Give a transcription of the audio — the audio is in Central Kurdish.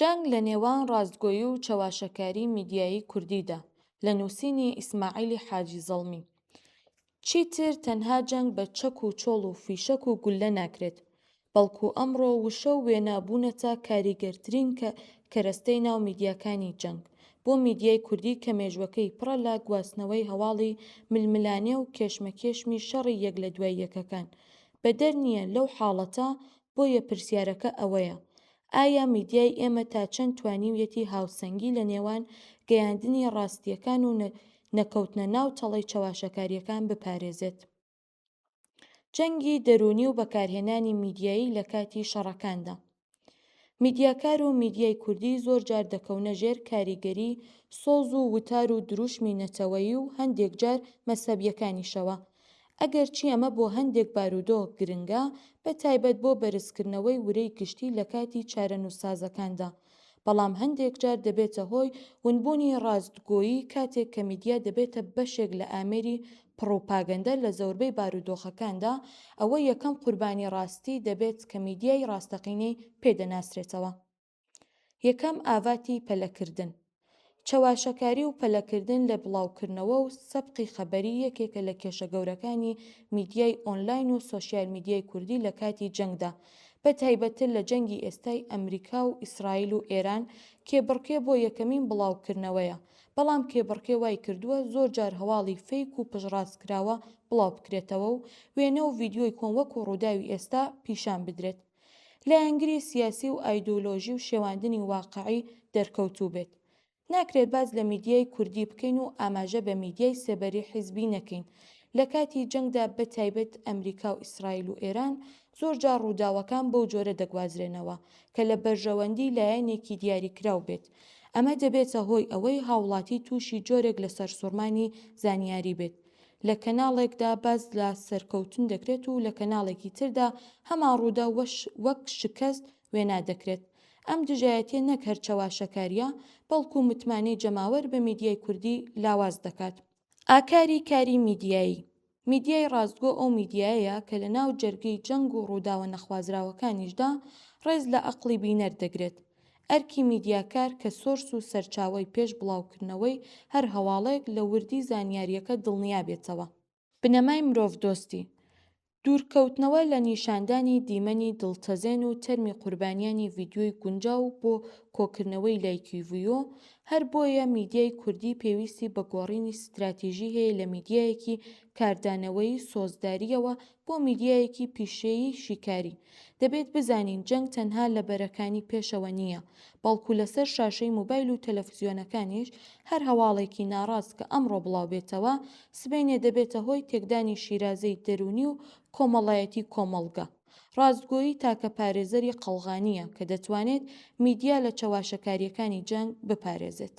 جەنگ لە نێوان ڕاستگۆیی و چەواشەکاری میدیایی کوردیدا، لە نووسینی ئیسماعیلی حاجی زەڵمی. چیتر تەنها جەنگ بە چەک و چۆڵ و فیشەک و گوللە ناکرێت، بەڵکو ئەمڕۆ وشە و وێنە بوونەتە کاریگەرترین کەرەستەی ناو میدیاکانی جەنگ، بۆ میدیای کوردی کە مێژوەکەی پڕە لە گواستنەوەی هەواڵی ململانێ و کێشمەکێشمی شەڕی یەک لە دوای یەکەکان، بەدەر نییە لەو حاڵەتە، بۆیە پرسیارەکە ئەوەیە، ئایا میدیای ئێمە تا چەند توانیویەتی هاوسەنگی لە نێوان گەیاندنی ڕاستییەکان و نەکەوتنە ناو تەڵەی چەواشەکارییەکان بپارێزێت؟ جەنگی دەروونی و بەکارهێنانی میدیایی لە کاتی شەڕەکاندا. میدیاکار و میدیای کوردی زۆر جار دەکەونە ژێر کاریگەری سۆز و وتار و دروشمی نەتەوەیی و هەندێک جار مەزهەبییەکانیشەوە. ئەگەرچی ئەمە بۆ هەندێک بارودۆخ گرنگە، بە تایبەت بۆ بەرزکردنەوەی ورەی گشتی لە کاتی چارەنووسسازەکاندا، بەڵام هەندێک جار دەبێتە هۆی ونبوونی ڕاستگۆیی کاتێک کە میدیا دەبێتە بەشێک لە ئامێری پڕوپاگەندە لە زۆربەی بارودۆخەکاندا ئەوە یەکەم قوربانی ڕاستی دەبێت کە میدیای ڕاستەقینەی پێ دەناسرێتەوە. یەکەم ئاڤاتی پەلەکردن. چەواشەکاری و پەلەکردن لە بڵاوکردنەوە و سەبقی خەبەری یەکێکە لە کێشە گەورەکانی میدیای ئۆنلاین و سۆشیال میدیای کوردی لە کاتی جەنگدا بە تایبەتتر لە جەنگی ئێستای ئەمریکا و ئیسرائیل و ئێران کێبڕکێ بۆ یەکەمین بڵاوکردنەوەیە بەڵام کێبڕکێ وای کردووە زۆر جار هەواڵی fake و پشتڕاستکراوە بڵاوبکرێتەوە و وێنە و ڤیدیۆی کۆن وەکو ڕووداوی ئێستا پیشان بدرێت لایەنگری سیاسی و ئایدۆلۆژی و شێواندنی واقعی دەرکەوتوو بێت. ناکرێت باس لە میدیای کوردی بکەین و ئاماژە بە میدیای سێبەری حیزبی نەکەین. لە کاتی جەنگدا بە تایبەت ئەمریکا و ئیسرائیل و ئێران زۆر جار ڕووداوەکان بەو جۆرە دەگوازرێنەوە کە لە بەرژەوەندی لایەنێکی دیاریکراو بێت. ئەمە دەبێتە هۆی ئەوەی هاوڵاتی تووشی جۆرێک لە سەرسوڕمانی زانیاری بێت. لە کەناڵێکدا باس لە سەرکەوتن دەکرێت و لە کەناڵێکی تردا هەمان ڕووداو وەک شکست وێنا دەکرێت. ئەم دژایەتیە نەک هەر چەواشەکاریە، بەڵکو متمانەی جەماوەر بە میدیای کوردی لاواز دەکات. ئاکاری کاری میدیایی، میدیای ڕاستگۆ ئەو میدیایەیە کە لە ناو جەرگەی جەنگ و ڕووداوە نەخوازراوەکانیشدا ڕێز لە ئەقڵی بینەر دەگرێت. ئەرکی میدیاکار کە source و سەرچاوەی پێش بڵاوکردنەوەی هەر هەواڵێک لە وردی زانیارییەکە دڵنیابێتەوە. بنەمای مرۆڤدۆستی، دوورکەوتنەوە لە نیشاندانی دیمەنی دڵتەزێن و تەرمی قوربانیانی ڤیدیۆی گونجاو بۆ کۆکردنەوەی لایکی view، هەر بۆیە میدیای کوردی پێویستی بە گۆڕینی ستراتیژی هەیە لە میدیایەکی کاردانەوەیی سۆزدارییەوە بۆ میدیایەکی پیشەیی شیکاری. دەبێت بزانین جەنگ تەنها لە بەرەکانی پێشەوە نییە، بەڵکو لەسەر شاشەی مۆبایل و تەلەفزیۆنەکانیش هەر هەواڵێکی ناڕاست کە ئەمڕۆ بڵاوبێتەوە، سبەینێ دەبێتە هۆی تێکدانی شیرازەی دەروونی و کۆمەڵایەتی کۆمەڵگە. ڕاستگۆیی تاکە پارێزەری قەڵغانییە کە دەتوانێت میدیا لە چەواشەکارییەکانی جەنگ بپارێزێت.